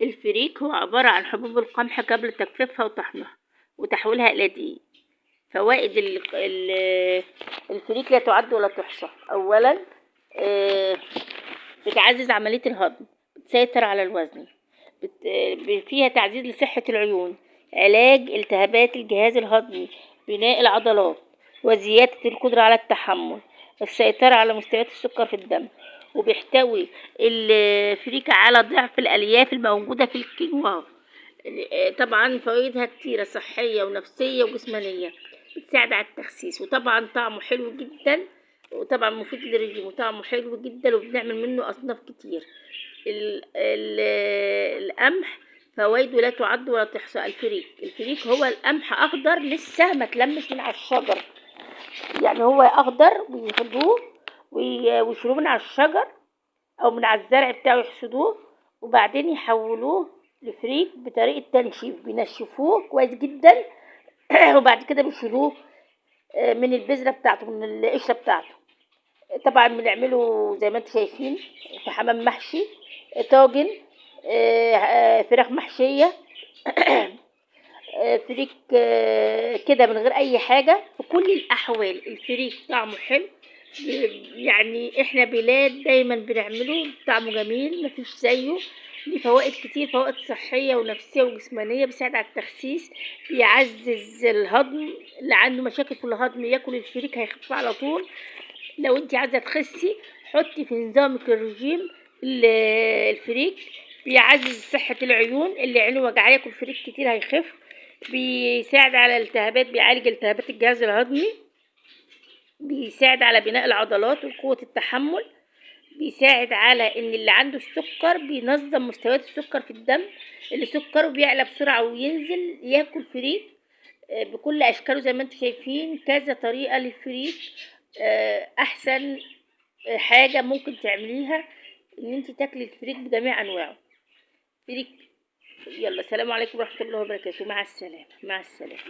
الفريك هو عبارة عن حبوب القمح قبل تجفيفها وطحنها وتحويلها إلى دقيق. فوائد الفريك لا تعد ولا تحصى. أولا بتعزز عملية الهضم، بتسيطر على الوزن، فيها تعزيز لصحة العيون، علاج التهابات الجهاز الهضمي، بناء العضلات، وزيادة القدرة على التحمل، السيطرة على مستويات السكر في الدم. وبيحتوي الفريكة على ضعف الألياف الموجودة في الكينوا. طبعا فوائدها كتيرة، صحية ونفسية وجسمانية، بتساعد على التخسيس، وطبعا طعمه حلو جدا، وطبعا مفيد للرجيم، وطعمه حلو جدا، وبنعمل منه أصناف كتير. القمح فوائده لا تعد ولا تحصى. الفريك هو القمح أخضر لسه ما تلمش من على الشجر، يعني هو أخضر بياخدوه ويشيلوه من على الشجر أو من على الزرع بتاعه، يحصدوه وبعدين يحولوه لفريك بطريقة تنشيف، بينشفوه كويس جدا وبعد كده بيشيلوه من البذرة بتاعته، من القشرة بتاعته. طبعا بنعمله زي ما انتم شايفين في حمام محشي، طاجن، فراخ محشية، فريك، كده من غير اي حاجة. في كل الاحوال الفريك طعمه حلو، يعني احنا بلاد دايما بنعمله، طعمه جميل مفيش زيه، ليه فوائد كتير، فوائد صحية ونفسية وجسمانية، بيساعد على التخسيس، بيعزز الهضم، اللي عنده مشاكل في الهضم ياكل الفريك هيخف على طول. لو انت عايزة تخسي حطي في نظامك الرجيم الفريك، بيعزز صحة العيون، اللي عينه وجعاه ياكل فريك كتير هيخف، بيساعد على التهابات، بيعالج التهابات الجهاز الهضمي، بيساعد على بناء العضلات وقوة التحمل، بيساعد على ان اللي عنده السكر بينظم مستويات السكر في الدم، اللي سكره بيعلى بسرعة وينزل ياكل فريك، بكل اشكاله زي ما انتم شايفين، كذا طريقة للفريك. احسن حاجة ممكن تعمليها ان انت تاكلي الفريك بجميع انواعه. فريك. يلا سلام عليكم ورحمة الله وبركاته، مع السلامة، مع السلامة.